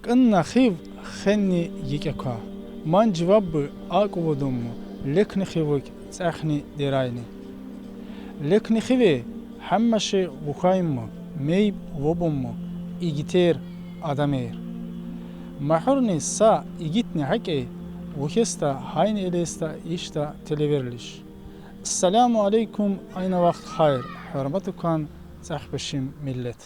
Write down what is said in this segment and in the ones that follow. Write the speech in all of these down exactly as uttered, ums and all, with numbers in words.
Къынна хив хенни гикӀ аква. Ман живаб бы акӀ вуд умму, лекни хивик цӀехни дерайни. Лекни хиве гьаммаши вухьайимму, мейиб вуб умму, игитер, адамер. Магьурни са игитни гьакӀе, вухесда гьайни элесда ишда телеверлиш. Ассаламу алейкум, айна вахт хайир, гьуьрметлу кван цӀехпишин миллет.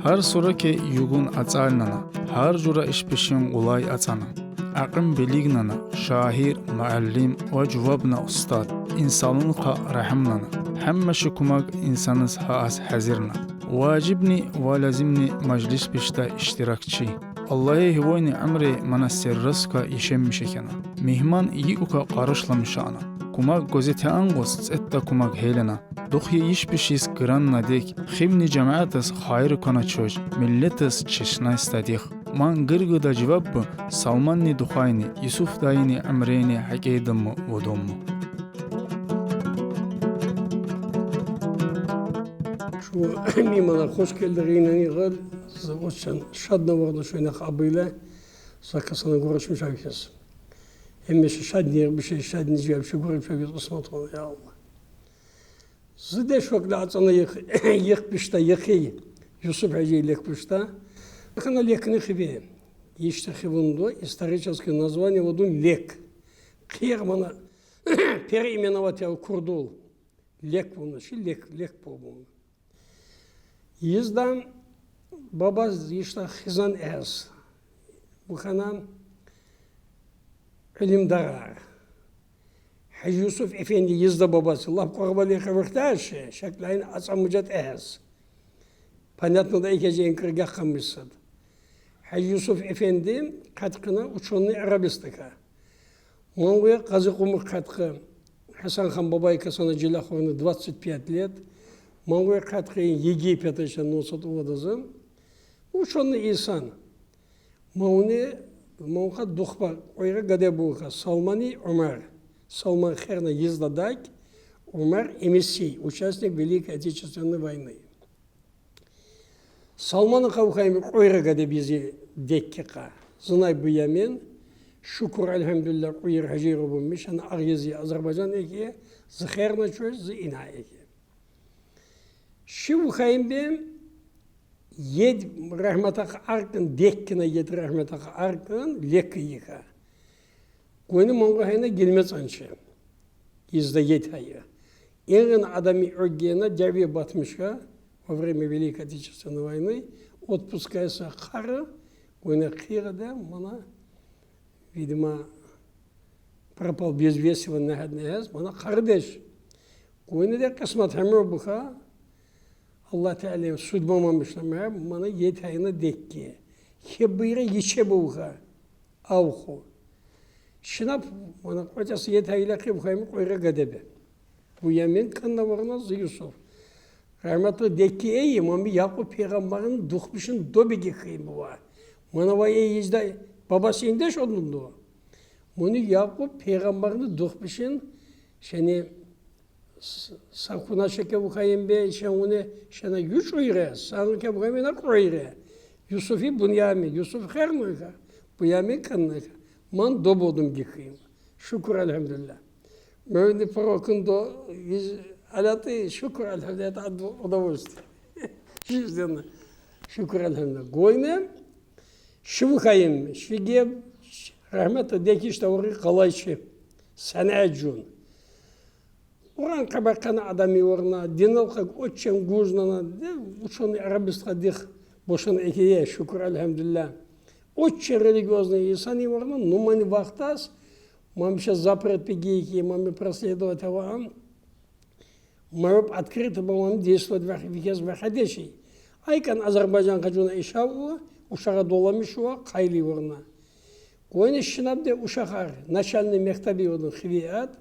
Гьар сураке югъун ацӀалнана, гьар жура ишпишин къулай ацӀана. Акьим билигнана, шаир, муаллим ва живабна устад, инсанлукьа регьимнана. Гьаммаши кумак инсаниз гьа аз гьазирна. Важибни ва лазимни мажлисбишда иштиракчи. Аллагьи гьивайни уьмре мана серрас ква ишемиш экена. Мегьман йикӀуква къаршиламиш ана. Кумак гуьзетмиш ана, гуз цӀетда кумак гьелена. Духъ я ишбишиз гранна дек, хивни жамаатдиз хайир кваначуж, миллетдиз чешне стадихъ. Ман гыргыда живаб бы Салманни духвайни, Юсуф дайини уьмрени гьакӀедаму вудуму. Шу мималар хуш гелди гъинани гъал, за очан шадна вагъда шойнах абыйла, сакасана гурашмиш авхес. Гьамиша шадни гъиб ше, шадни живаб ше гурашмиш авхес, Усман тхван, я Аллагь. Зи де шокла ацӀана йикъ, йикъ бишта, йикъи, Юсуф гьажи лек бишта. Хана лекни хиве. Ишта хивунду историческое название вудун лек. Хъир мана переименовать яв курдул. Лек вуна, ши лек, лек бубун. Йизда бабаз ишта хизан эс. Вухана илимдар. Гьажи Юсуф эфенди йизда бабаз, лап къурбан лекьи вахташ, шаклайин ацӀа мужат эс. Понятно да, экежи энкъиргахъ къамишсад. Гьажи Юсуф эфенди къаткъина учёный арабистика. Мангуя Къазикъумукъ къаткъи, Гьасан-хан бабай касана жилахвани двадцать пять лет. Мангуя къаткъи Египет эшен носат увадазы. Учёный инсан. Мауни, мауха духпа, къвайра гаде бувха, Салмани Умар. Салман херна йизда дак, Умар Эмисий, участник Великой Отечественной войны. Салманан къавхайми къвайра гаде бизи декке къа. Зунай Буямин, шукур, альгьамдулиллагь, къуйир гьажи рубумиш, ана агъ ези Азербайжан эке, зи херна чуж, зи ина эке. Ши вухайим бе, ед рагьметахъ аркъин, деккина ед рагьметахъ аркъин, леки йикъа. Гуьни мангу гьайна гелмецанчи. Йизда ед гьайи. Эгъин адами огьгена дяве батмишка во время Великой Отечественной войны, отпускайса хъари, гуьни хъирда мана, видимо, пропал без вести, ван негьад негьаз, мана къаридеш. Гуьни де къисмет гьамир бухъ, Аллагь Таала судьба мамишна мегьаб, мана ед гьайна декке. Хеб буйра йиче бухъ. Авху. Шинаб, мана къватӀяса ед гьайла хъи вухайми къвайра гаде бе. Буямин кӀанна варна зи Юсуф. Рагьметли декке эй, ман би Якъуб пайгъамбарни духбишин добиги хъим бува. Мана вай эй йизда бабасин деш одунду. Муни Якъуб пайгъамбарни духбишин шени С-, са хъуна шеке вухайим бе, шен уни, шена юч уйре, са хъуна ке вухайим на къуйре. Юсуфи Бунями, Юсуф хернуйха, Бунями кӀаннуйха. Ман добудум гихим. Шукур, альгьамдулиллагь. Мевни пророкун до, из, аляты, шукур, альгьамдулиллагь, это од-, удовольствие. Жизненно. Шукур, альгьамдулиллагь. Гойне, ши вухайим, ши геб, рагьметли декиш таври къалайчи. Санаджун. Уран къабакъана адами варна, динал къаг очень гужнана, де, учёный арабистха дих бошан экея, шукур, альгьамдулиллагь. Очень религиозный инсан и варна, ну, мани вахтас, мамиша запрет пегейки, мами проследовать аваам, мавап открыто ба мами действовать вах-, вихез вахдеши. Айкан Азербайжан хажуна ишав уа, ушагъа доламиш уа, къайли варна. Гойни шинаб де ушахар, начальный мектеби вадын хивият,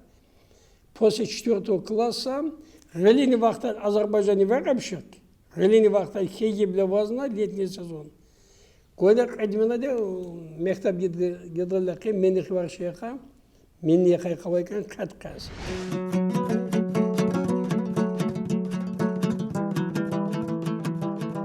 после четвёртого класса, гъилини вахтар Азербайжани вакъабшик, гъилини вахтар хейги бля вазна летний сезон. Гойда къадимина де, мектеб гид-, гидаллахъи мени хивар шейха, мени яхай къавайкан къаткъас.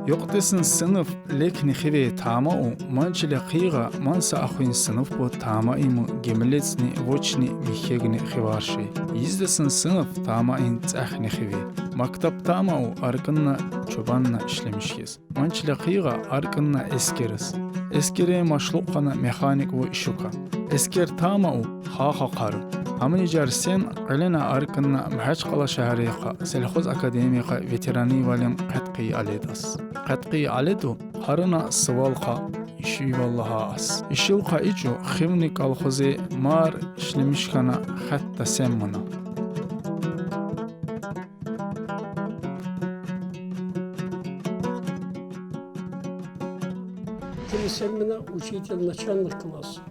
Юкьдесин сыниф лек нихиве тама у, ман чиле хъийгъа, ман са ахуин сыниф бу тама иму, гимлецни, вочни, михегни хиварши. Йиздесин сыниф тама ин цӀех нихиве. Мактаб тама у, аркъынна чубанна ишлемишгес. Ман чиле хъийгъа, аркъынна эскерес. Эскере машлукъ хана механик ву ишука. Эскер тама у, хаха къару. Амни жар сен къелена аркъынна Махачкъала шагьрихъа, сельхоз академихъа ветеранивалин къеткъи аледас. Къеткъи аледу, къарана сывалха ишиваллагьа ас. Ишилха ичӀу хивни колхозе мар ишлемиш хьана хатта сен мана. Хили сен мана учитель начальных классов.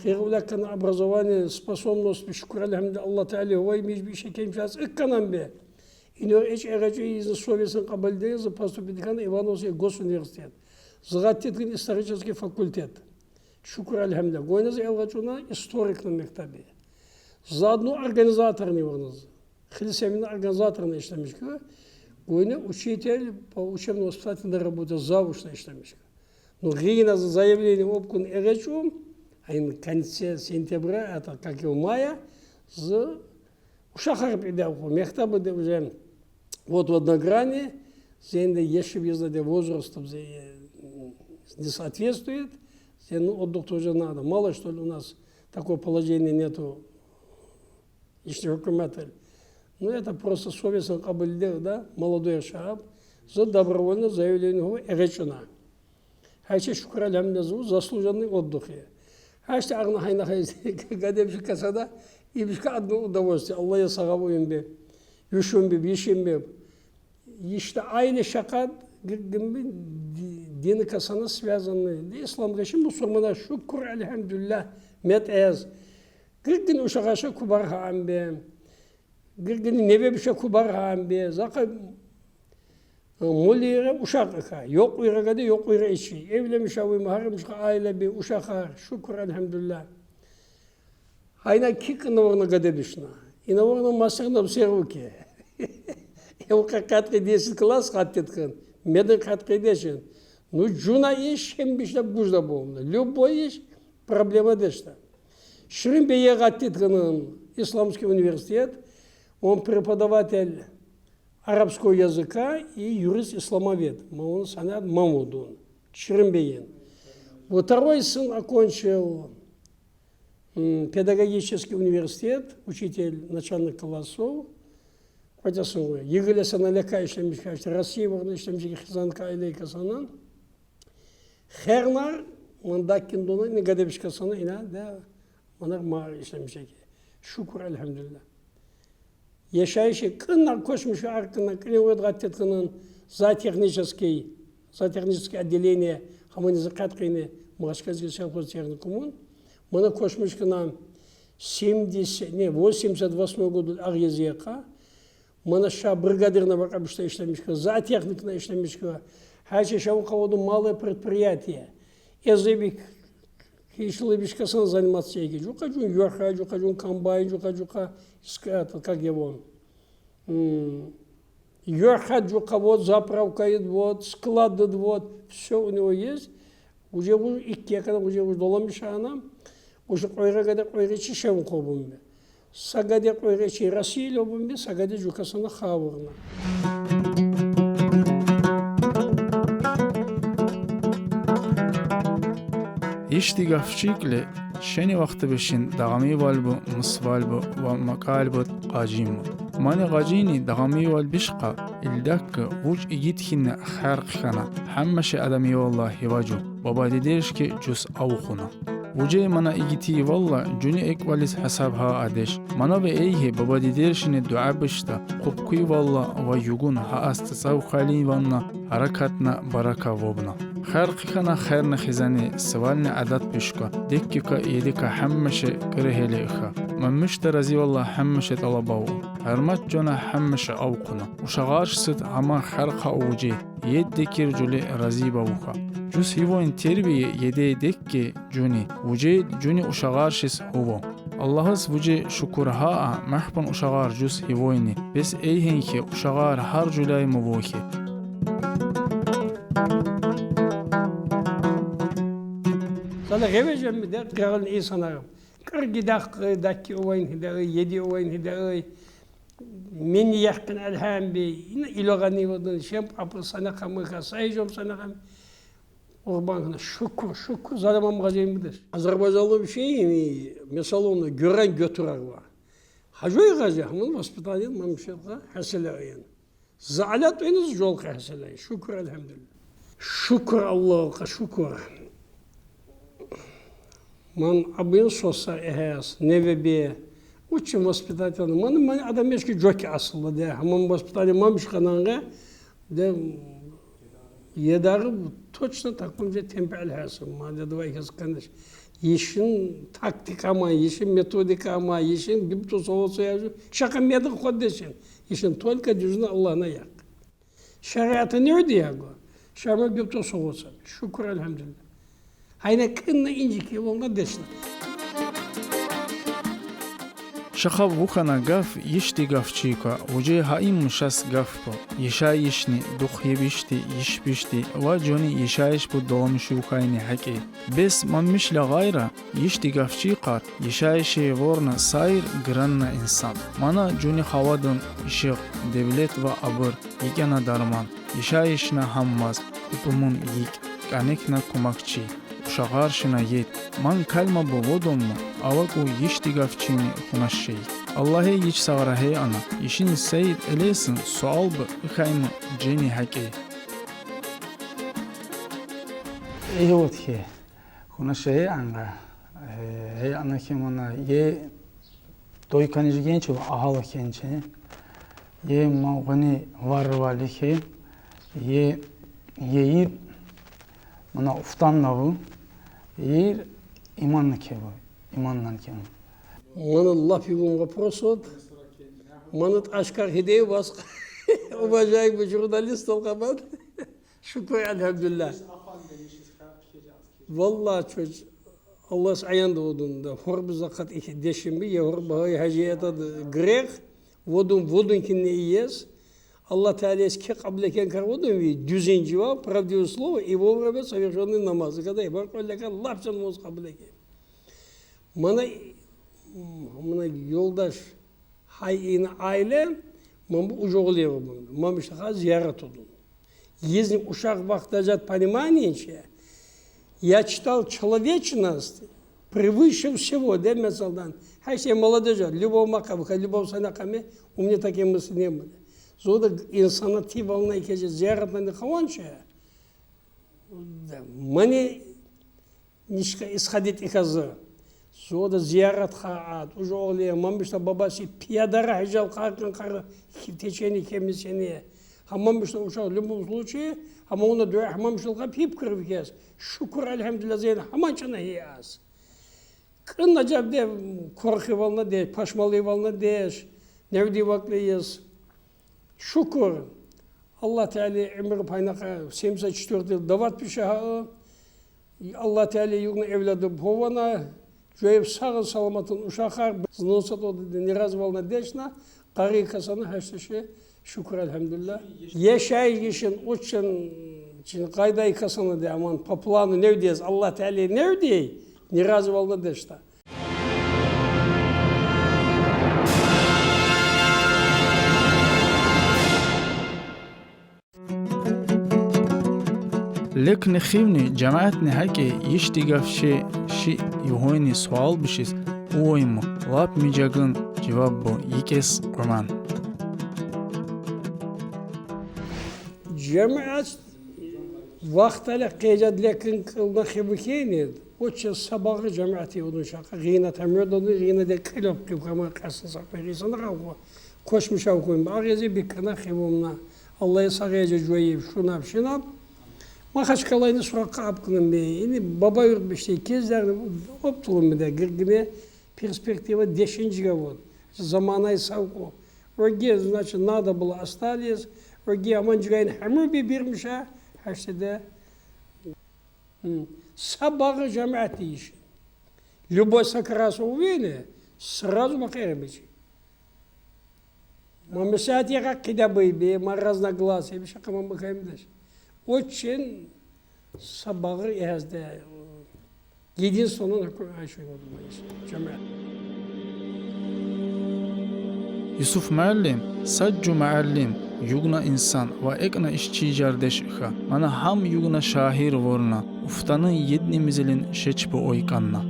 Хыгъвлакана образование, способность, шукур, альгьамдулиллагь, Аллагь Таала вай миж биши кемшас икканан бе. Ино эч эгъечӀи изни совестин къабулдейин за поступить хьана Ивановский госуниверситет. Зыгъаттетгин исторический факультет. Шукур, альгьамдулиллагь. Гойна за элгъачӀуна историкни мектаби. Заодно организаторни вагъна за. Хили сен мана организаторна ишлемишка. Гойна учитель по учебно-воспитательной работе, завучна ишлемишка. Ну, гъина за заявление обкун эгъечӀу, а ин конце сентября, это как и в мая, за ушахар пида уху, мектаб де уже вот в одной грани, зенде еши визна де возраст, зе, не соответствует, зен, ну, отдых тоже надо. Мало, что ли, у нас такое положение нету, ишни гьукумател. Ну, это просто совестин къабулдей, да, молодой шаб, за добровольно заявление уху эгъечӀуна. Гьа иши шукур, альгьамдулиллагь, за заслуженный отдых я. Гьа иши агъна гьайна гьайз гадебши касада, ибшка одно удовольствие. Аллагь я сагъа уюн бе, вишун бе, вишин бе. Ишта аиле шакъат гиргин бе ди-, дини касана связанный. Де ислам гъиши мусурмана шукур, альгьамдулиллагь, мет эз. Гиргин ушагъаша кубар гьаан бе. Гиргин неве биша кубар гьаан бе. Закъа Муллийра ушакъ ика, ёкъуйра гади, ёкъуйра ичи. Эвлемиша ви магьарамишка аила би, ушакъар, шукур, альгьамдулиллагь. Гьайна кик инавурна гадебишна. Инавурна масирна бсервуки. Эвка къаткъи десять класс къаттетхин. Меден къаткъи дешин. Ну, жуна иш, гьем бишна бужда болна. Любой иш, проблема дешна. Ширин бей къаттетхинин исламский университет, он преподаватель арабского языка и юрист-исламовед. Мамун Санад Мамудун. Ширин бейин. Второй сын окончил, м, педагогический университет, учитель начальных классов. Хотя сын, йигиле сана лека ишлемиш, Россия вагъна ишлемиш, хизанка айлейка санан. Хернар, ман даккин дона, ина гадебишка сана, ина да, манар мар ишлемиш эки. Шукур, альгьамдулиллагь. Яшайыши кьынна кошмиш аркъынна, кьылин вед къаттетхинин зоотехнический, зоотехнический отделение, гьамани за къаткъини Магьачкъалади сельхозтехникумун. Мана кошмиш хьана семьдесят, не, восемьдесят восьмой году агъ езекъа. Мана ша бригадирна вакъа бишта ишлемишка, зоотехникна ишлемишка. Гьа иши ша вукъа ваду малое предприятие. Эзеби кишили бишкасан заниматься эки. Жукъа жун ёрха, жукъа жун комбайн, жукъа, жукъа иска-, это, как его, м, ёрха жукъа, вот, заправка ид, вот, склад ид, вот, всё у него есть. Уже вуж икки экана, уже вуж доламиш ана. Уже къойгъа гади къойгъи чи шев къобун бе. Са гади къойгъи чи Россия лобун бе, са гади жукъа сана хавурна. Ишди гаф чи кьиле, шени вахтабешин дагъамивал бу, мусвал бу ва макьал бу къажим бу. Мани къажини дагъамивал бишкъа, илдакка вуж игит хьинна херкъ хьана, гьаммаши адамивалла гьиважу, баба-дидершки жус авхуна. Вуже мана игитивалла жуни эквализ гьасаб гьа адеш. Мана ва эйгьи баба-дидершини дуьа бишта, хъупкуйвалла ва югун гьа аста цавхалин ванна, гьаракатна барака вобна. Херкъ хьана херна хизани, сивални адат бишка, деккика, едика гьаммаши кьиргьели иха. Мамишта разивалла гьаммаши тӀалабаву. Гьармат жана гьаммаши авхуна. Ушагъаршсид гьама херкъа вуже, ед декир жули рази бавуха. Жус гьивойин тербия еде декке жуни, вуже жуни ушагъаршиз гьува. Аллагьиз вуже шукур гьа а, махпун ушагъар жус гьивойни, бес эйгьенхи ушагъар гьар жуляй мувохи. Гъевежем ми де, къырални инсанар. Къыр гидах, дакки овайн хида ый, еди овайн хида ый. Мени яхкъин Алгьам бий, ина илогъани вадын, шем апы санакъамы ха, сайжом санакъам. Къурбан хана, шукур, шукур, заламам гъазем бидер. Азербайжанлы бир шей, ми, месаловна, гёрен гётюрер ва. Гьажой гъази, гьамын воспитание мамышатха хасиле аян. Заалят ойнуз жол хасиле аян. Шукур, альгьамдулиллагь. Шукур Аллагьгъа, шукур. Ман абын соса эхес, неве бе. Учим воспитатель. Ман, ман адам эшки жокъ асылы де. Гьамын воспитание мамышкананга де. Едарып точно таком же темпе аль хасил. Ман де давай хас, конечно. Ишин тактика ма, ишин методика ма, ишин гибту соосу яжу. Шакъа меди ходдесин. Ишин только дюзюн Аллагьна якъ. Шариаты не уйди ягъо? Шама гибту соосу. Шукур, альгьамдулиллагь. Гьайна къынна инжики волна дешна. Шаха вухана гаф, ишди гаф чика, уже гьа им мишас гаф бу. Ишайишни, духъ ебишди, ишбишди, ва жуни ишайиш бу доламиши вухайни гьакъи. Бес мамишла гъайра, ишди гаф чикъар, ишайиши ворна сайир гранна инсан. Мана жуни хавадын ишигъ, девлет ва абур, икьяна дарман, ишайишна гьаммаз, итимун йикь, кӀаникна кумакчи, ушагъар шина ед. Ман калма бу водунму, аваку ишди гаф чини хунаш шейик. Аллагье иш сагъра гьей ана, ишин сейир элесин суал бу ихайму жени гьакӀи. Эй, вот хе. Хунаш гьей анга. Э, гьей ана хе мана е дойкани жигенчи, агьала хенчи. Е ман гъуни варвали хе. Е, еир мана уфтаннаву. Еир иманны кеву. Иманнан кеву. Мана лап югъун вопрос от. Мана ашкар хидей вас. Уважаемый журналист Алкъаман. Шукур, альгьамдулиллагь. Валлагь, чоч, Аллагьыс аян да одун да. Гьорбуза къат ихьи дешим би, я гьорба гьай гьажи этад грех, водун, водун кинне иес. Аллагь Таалаыс ки къабул экен кар водун ви, дюзин жавап, правдивое слово и вовремя совершённый намаз. Когда я бар къоллакан лап жан намаз къабул экен. Мана, мана ёлдаш, гьай ина айле, ман бу ужугъул ери бу. Мамышатха зиярат одун. Если ушакъ вахт дажат понимание чи, я читал человечность превыше всего, де, месалдан. Гьай шей молодежь, любовь макъа, любовь санакъаме, у меня такие мысли не были. Зода инсана ти волна икеже зияратнани хаванча, да, мани нишка исходить иказ. Зода зияратха ат, ужугъул ери, мамышта бабаси пиядара гьижал къаркъан къара течени кемисени. Гьа мамышта ушакъ в любом случае, гьама уна дуа, гьа мамышта къа пип кырвикес. Шукур, альгьамдулиллагь, зейин, гьаман чана гьи аз. Къынна жаб де, корхи вална де, пашмали вална деш, невди вакълиес. Шукур. Аллагь Таала уьмуьр пайнакъа семьдесят четвёртый йыл дават пиша гьа. Аллагь Таала югъна эвлады пована, жуев сагъын саламатын ушакъар, зносат ода ни раз вална дешна, къарикасана гьашташи, шукур, альгьамдулиллагь. Ишайишин учун, чин къайдайкасана де аман, по плану невдиез, Аллагь Таала невди, ни раз вална дешна. Лекни хивни жамаатни гьакӀи ишди гаф ши, ши югьуни суал бишиз, увойму, лап мижагъын жаваб бу, йикӀес къвеман. Жамаат вахтали къежад лекин кьилна хиву хьайнид, учун сабагъы жамаат ивдун шакъа, гъина тамир додун, гъина де кьилаб къив кама къасан сапери сана къавгъу. Кошмишав куйм, агъези биккана хивумна. Аллагь сагъ эже жуайив, шунаб, шинаб. Махачкъалайны суракъа абкъунум бе. Ини Бабаюрт бишти кезлерни оптулум бе де гиргине. Перспектива дешинчи гавун. Заманай савкъу. Оьге, значит, надо было остались. Оьге аман жугайын гьаму би бирмиша, гьаштада. М. Сабагъы жамаат иш. Любой сакрас увени, сразу макъеремичи. Ма меслят ягъа къида бай бе, ма разногласия бе, шакъа ма бакаймдаш. Учун сабагъы язда, Единствоны, а, şey oldu, cemaat. Юсуф муаллим сад жу муаллим, югна инсан ва экъна ишчи жардеш хьа. Мана гьам югна шаир ворна, уфтаны едни мизилин шечпу ойкъанна.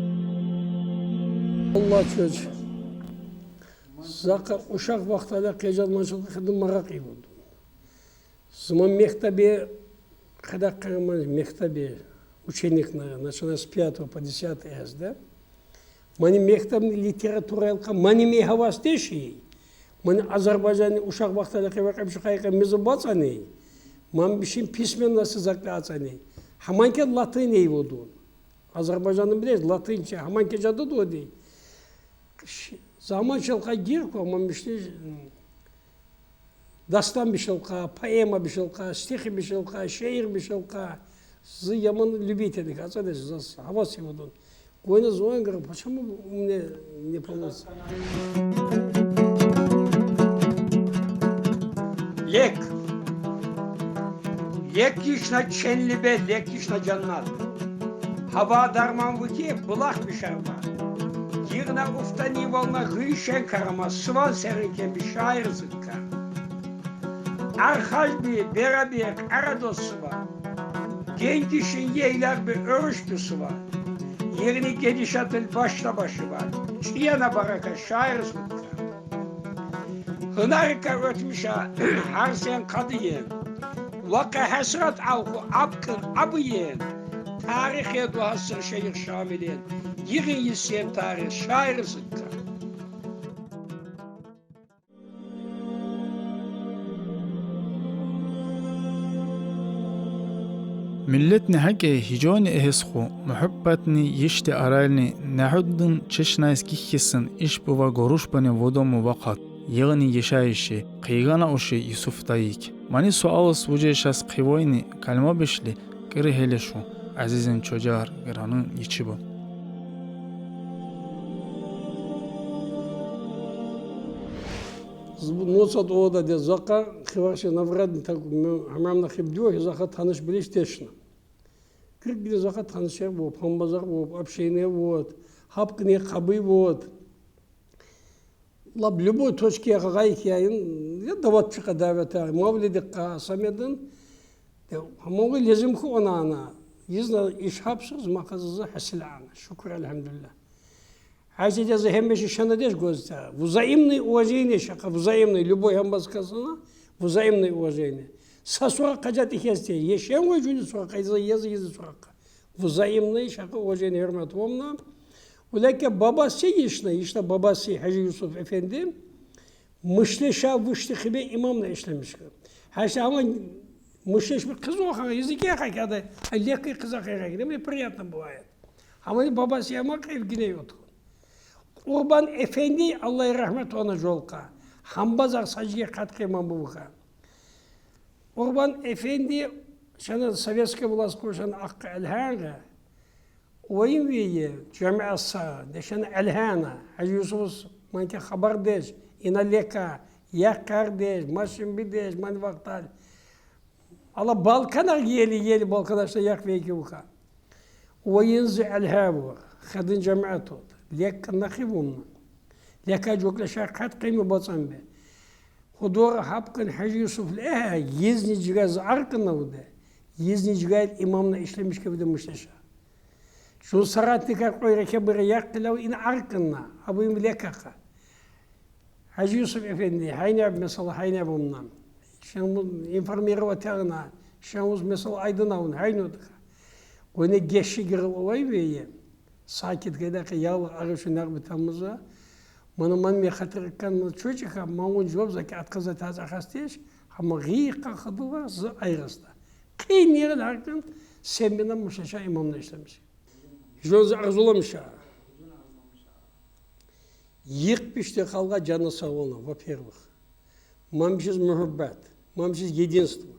Аллагь чёз. Закъа ушакъ вахтада къежалманчылыкъ хыдын маракъ ибуду. Зыман мектебе, къада къарман мектебе, ученикна, начиная с пятого по десятый эзде. Мани мектебни литература ялкъа мани мегьавас деши. Мани Азербайжанны ушакъ вахтада къе вакъа биши къайкъа мизи бацани. Ман бишин письменности закъа ацани. Гьаманке латин эй воду. Азербайжанны билеш латинча, гьаманке жадыду оди. Ш-, заман шалкъа гирку, ман бишни дастан бишалкъа, поэма бишалкъа, стихи бишалкъа, шиир бишалкъа. Зы яман любитель, ацадеш, заз гьавас ибудун. Къойна зоян гра, почему у меня не получится? Лек. Лек йишна ченлибе, лек йишна жаннат. Гьава дарман вуке, булах бишарма. Йигъна уфтани вална гъышен карама, суван серинкен би шаир зыкка. Архажби, бераби, къара досува. Генкишин ейлерби, оьрюшдю сува. Ерни гедишатыл башда башыва. Чияна барака шаир зыкка. Гьынарика оьтмиша гьар сен къадыйын. Вакъа гьасрат алху апкъын абыйын. Тарих еду гьасыр шейх Шамилин. Йигъин йисен тарих шаир зыкка. Миллетни гьакӀе гьижони эгьес ху, мугьаббатни йишди арални, негьуддин чешнайс гихьисын иш бува горушбани водому вакъат, йигъни йишайиши, къыйгъана уши Юсуф дайик. Мани суалыс вужешас хивойни калма бишли, кӀири гьеле шу, азизин чожар, гранын йичи бу. Зуб ноца да ода де закъа, хиварши наврадни так, м-, гьамамна хибдюо, хи закъа таныш билиш тешна. Кирк гине закъа танышер бу, памбазар бу, общение вот, гьапкъни къабуй вот. Лап любой точкеге гъайик яйын, я даватчыкъа давета, мавлидикъа, самедин. Де, гьамогъи лезим ху она ана. Йизна иш гьапсуз, макъазаза гьасил ана. Шукур, альгьамдулиллагь. Гьажи деза гьемеши шана деш гозта. Взаимное уважение шакъа, взаимное, любой гьамбаз касана, взаимное уважение. Са суракъа жат ихьесте, ешен гъой жуни суракъа, еза, еза, еза суракъа. Взаимное шакъа уважение, гьюрмет вомна. Улеке бабаси йишна, йишна бабаси Гьажи Юсуф эфенди. Мышлеша вышти хибе имамна ишлемишка. Гьашта ама мышлешми къызгъа, языке хакада, а легкий къыза херек, мне приятно бывает. Амма бабаси ама къевгине йотгъун. Къурбан эфенди, Аллагь рагьмат она жолкъа. Гьамбазар сажиге къаткъе ман бувуха. Къурбан эфенди, шана советская власть къошан акъ элгьангъа. Ойин вири, жамиа са, дешен элгьана, Гьажи Юсуф манке хабар деш, ина лека, якъ кар деш, машин би деш, ман вакътал. Ала балканар ели, ели балканашта якъ вейки уха. Ойин зи элгьа вур, хадин жамиа тот, лек нахи вумна. Лека жокъ леша къаткъеми бацан бе. Худора гьапкъин Гьажи Юсуф легьа, йизни жигаз аркъна вуде, йизни жигал имамна ишлемишке вуде мышлеша. Шун саратникар къойра кебире якъ къилав ин аркъна, абуйим лекаха. Гьажи Юсуф эфенди, гьайнаб месала, гьайнаб умнан. Шен информировать ягъна, шен уз месала айдын авун, гьайнудха. Къойна геши гирил олай вейи. Сакит гайдакъа ялы арышу нагъби тамыза. Мана ман ме хатыр иккан мана чочуха, ман вун жаваб заки атказа таз ахастеш, гьама гъи къахадыла зы айрасда. Къин ерин гьаркъин, сен мена мышлеша имамна ишлемиш. Жон зи арзуламыша. Йикъ бишди халкъа, жаны сав болна, во-первых. Ман бишиз мугьаббат, ман бишиз единство.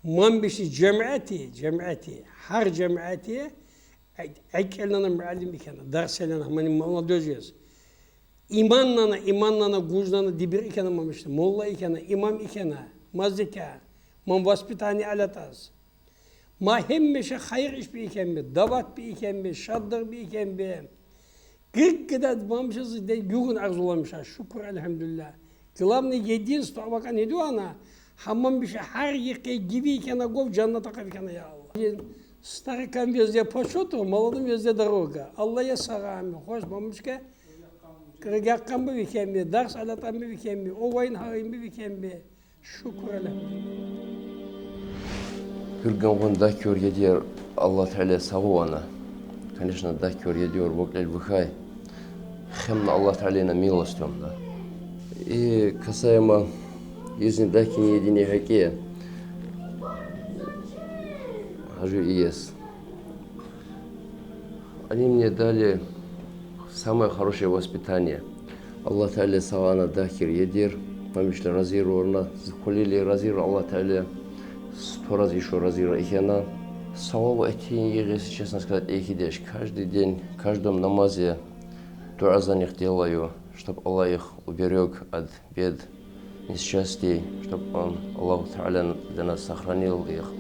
Ман бишиз жамияти, жамияти, гьар жамияти, э-, экъелнана муаллим экена, дарс элена, мани молодёжь ез. Иманнана, иманнана гужнана дибир экена ман бишиз, молла экена, имам экена, мазика, ман воспитание алатаз. Ма гьаммаша хайыр иш би экенби, дават би экенби, шадлыгъ би экенби. Гиркъида бамшызы де югъун арзуламыша, шукур, альгьамдулиллагь. Главный, единство авакъан эди ана, гьаман биши гьар йикъе гиви экена гов, жаннат акъав экена, я Аллагь. Старикам везде по счёту, молодым везде дорога. Аллагь я сагъа ами, хош бамышка. Къыргъакъан би экенби, дарс алатан би экенби, овайын гьагъын би экенби. Шукур, альгьамдулиллагь. Гиргынгъун дакъыр едир, Аллагь Таала сагъ авуна. Конечно, дакъыр едир, вокъел вихай. Гьамни Аллагь Тааланы милостью да. И касаемо изни дакъини едини гьакъи. Гьажу иес. Они мне дали самое хорошее воспитание. Аллагь Таала сагъ авуна дакъыр едир, памишли разир орна, зы куьлли разир Аллагь Таала, сто раз ещё разир экена. Сагъ ав этин егеси, честно сказать, экидеш. Каждый день, в каждом намазе дуа за них делаю, чтоб Аллагь их уберег от бед, несчастий, чтоб он, Аллаху Таала для нас сохранил их.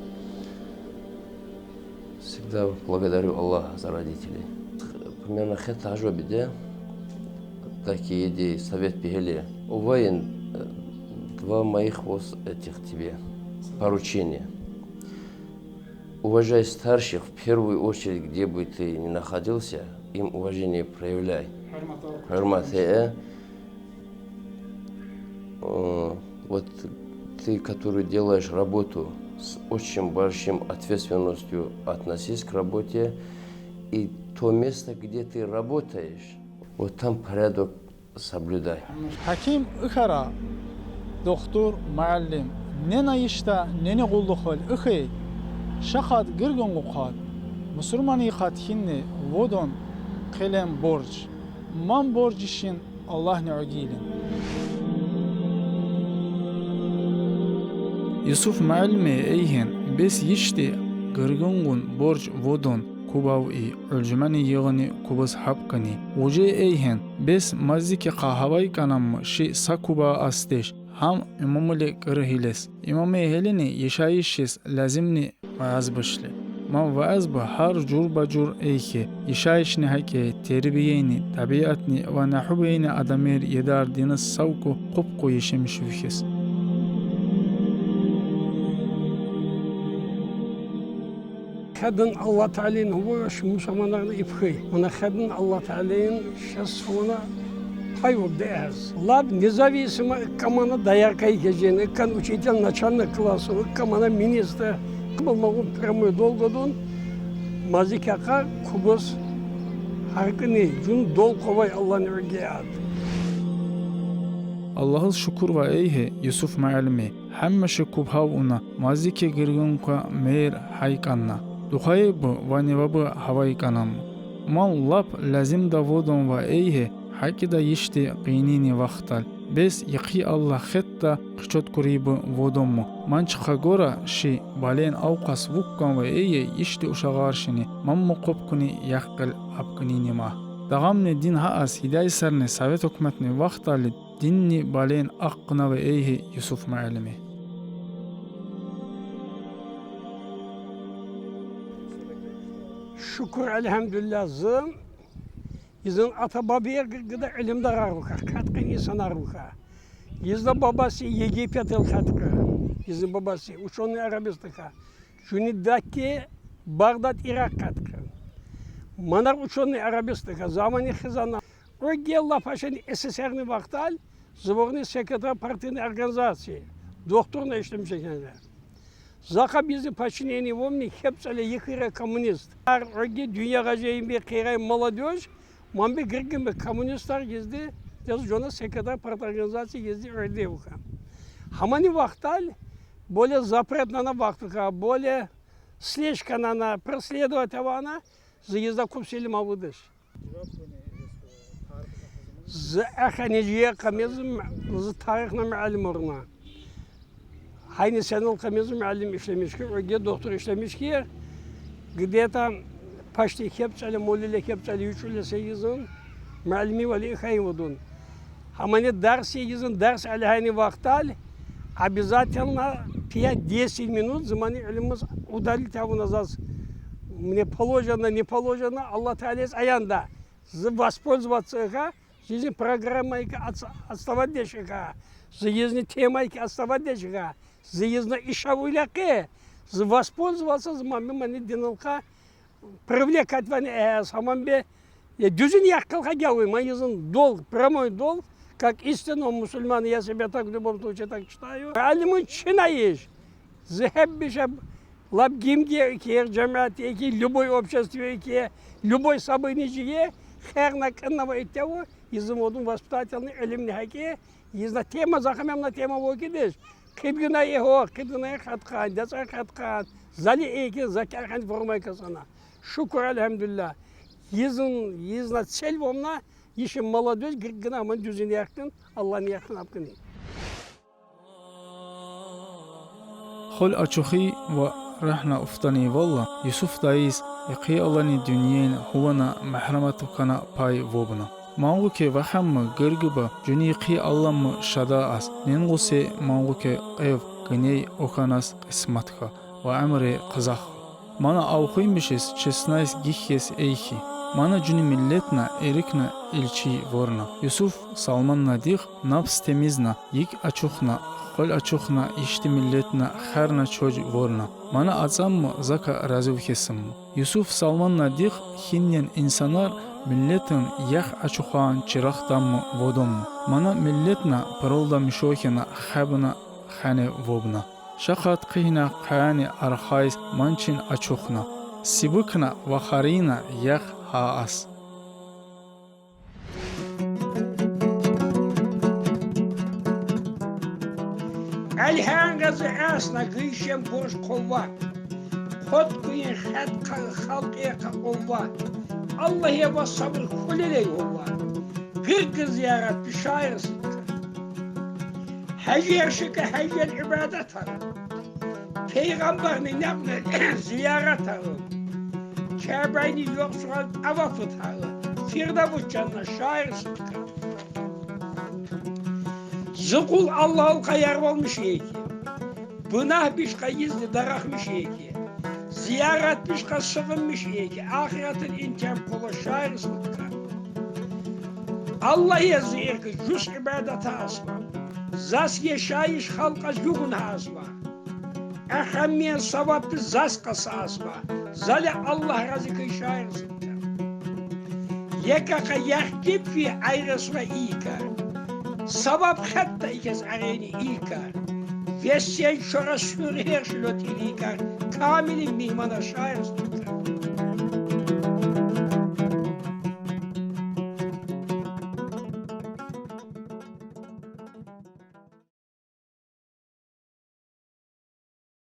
Всегда благодарю Аллаха за родителей. Примерно хетажо биде, дакъи еди, совет би геле. Овайын, э, два моих вот этих тебе поручения. Уважай старших, в первую очередь, где бы ты ни находился, им уважение проявляй. Гьюрмет ав. Гьюрмет эт. Э, вот ты, который делаешь работу, с очень большим ответственностью относись к работе, и то место, где ты работаешь, вот там порядок соблюдай. Гьаким икара, дохтур, муаллим, нена ишда, нена къуллугъал икъи, ша къат, гиргин къу къат, мусурманыкъ къат хьинни водун къелем борж. Ман борж ишин Аллагьни уьгейлин. Юсуф муаллими эйгьен бес йиштӀи гиргин къун борж водун куб ава и, уьлжумени йигъини кубуз гьапкъини. Уже эйгьен бес мазике къагьавай кӀанамма ши са куба астеш, гьам имамили кӀиргьилес. Имами гьелини яшайишиз лазимни вааз башли. Ман вааз ба гьар жув ба жув эйхе, яшайишни гьакӀе, тербияни, тӀабиатни ва нагьуб яни адамер едар диниз сав ку, къупкъу яшамиш вихьиз. Хьадин Аллагь Таалин гьувуш мусурманарни ипхий. Мана хьадин Аллагь Таалин шас вуна пайвук дегьаз. Лап независимо икка мана доярка экежен, иккан учитель начальный класса, икка мана министр, къабул магъум прямой долгъудун, мазикакъа кубуз гьаркъини, жун долкъувай Аллагьни уьгей ад. Аллагьиз шукур ва эйгье, Юсуф муаллими, гьаммаша куб гьав уна, мазике гиргин къу мейир гьай кӀанна. Духайбу ва невабу гьавай кӀанам. Ман лап лазимда водун ва эйгье, гьакӀида йиштӀи къинини вахтал. Бес йикъи Аллагь хетда къичуткурибу водунму. Ман чухъагора ши бален авкъас вуккун ва эйгье йиштӀи ушагъаршини, мамма къупкъуни яхъ гел гьапкъинини ма. Дагъамни дин гьаас гьидайсарни совет гьукуматни вахталди динни бален акъна ва эйгье Юсуф муаллими. Шукур, альгьамдулиллагь, зи изин ата-бабаяр гы-, гида илимдарар вука, къаткъин инсанар вука. Изда бабаси Египетал къаткъи, изин бабаси учёный арабистика. Жуни дакке Багдад, Иракъ къаткъи. Манар учёный арабистика, замани хизана. Оьгге лап ашани СССР-ни вахтал, зи вурни секретарь партийной организации, дохтурна ишлемиш экенди. Захъа бизин подчинение вомни хепцӀали йикъира коммунист. Ар оьгге дуьньягъа жейин би къирай молодёжь, ман би гиргин би коммунистар гизди, дез жона секретарь парторганизации гизди оьрде вука. Гьамани вахтал, более запрет нана вахтука, более слежка нана, преследовать авана, зи гизда куб силим авудыш. Зи эхани жия къамезим, зи тарихни муаллим орна. Гьайни сенел къамезим муаллим ишлемиш ки, оьгге дохтур ишлемиш ки, где-то почти хепцӀали, молиле хепцӀали, уьчуьле сегизин муаллими вали ихай вудун. Гьамани дарс сегизин, дарс али гьайни вахтал, обязательно пять-десять минут, зы мани илимиз удалить авуна заз. Мне положено, не положено, Аллах Тааладиз аян да. Зы воспользоваться ка, зы изни программайкиз отс-, отставать этеша ка, зы изни темайкиз отставать этеша ка, зы изни иш авуна ка, зы воспользоваться, зы ман, ман дин йылкъа привлекать авуна, э, саман бе, э, дюзюн якъ кылкъа гелмей, ман изни долг, прямой долг, как истинного мусульманина, я себя так в любом случае так считаю. Илимин чинайыш. Зы хеппи ше лап гимге ки, жемятке ки, любой обществоге ки, любой событиеге, хер на къынна ва итте ва, изни модун воспитательный илимни хакъы, изни тема, захамемна тема ва ки деш. Къибгина е хо, къибгина е хатхан, децай хатхан, зали эки, закар хан формай касана. Шукур, альхамдулиллах. Изни, изни цель вомна, иши молодёжь, гыргына ман дюзюн якъын, Аллахны якъын апкыны. Холь ачухи ва рахна уфтани валла, Юсуф дайиз, экъи алани дюньяин хувана махрамат кана пай вобна. Мангу ке вахаммы гыргыба, жуни къи алламмы шада ас, ненгусе мангу ке къев гыней оканас къисматха ва амре къызах. Мана авхуймишиз честнайс гихес эйхи. Мана жуни миллетна эрикна илчи ворна. Юсуф Салманна дих напс темизна, йик ачухна, холь ачухна ишти миллетна харна чодж ворна. Мана ацаммы, зака разив хесиммы. Юсуф Салманна дих хиннен инсанар миллетин ях ачухаан чирахдаммы водоммы. Мана миллетна пырылда мишохина хабна хане вобна. Шахат къихна къани архайс манчин ачухна. Сибыкна ва харина ях хаас. Алхан гъазы асна гыйшен борш къолва. Хот куин хат ка-, халкъ эка олва. Аллахе ва сабыр хулелей олва. Гыргыз зиярат бишайрсыка. Хажер шика хажер ибадат ара. Пейгамбарны набны зиярат ара. Кябайны ёкъсугъан авафыт ара. Фирдавус жанна шайрсыка. Зы къул Аллахал къаяр болмуш эки. Бынах бишха изни дарахмыш эки. Зияратмышха сыгъынмыш эки. Ахыратын интям къола шайрсыка. Аллах язы эрки жус ибадата асма. Зас ешайыш халкъаз югъун асма. Ахаммен савапты зас къаса асма. Зали Аллах рази кай шайрсыка. Екаха яхтипви айрасва ийка. Савап хатта икес арени ийка. Вессен шора сюрхер шилот илийка. Камили миймана шайрсыка.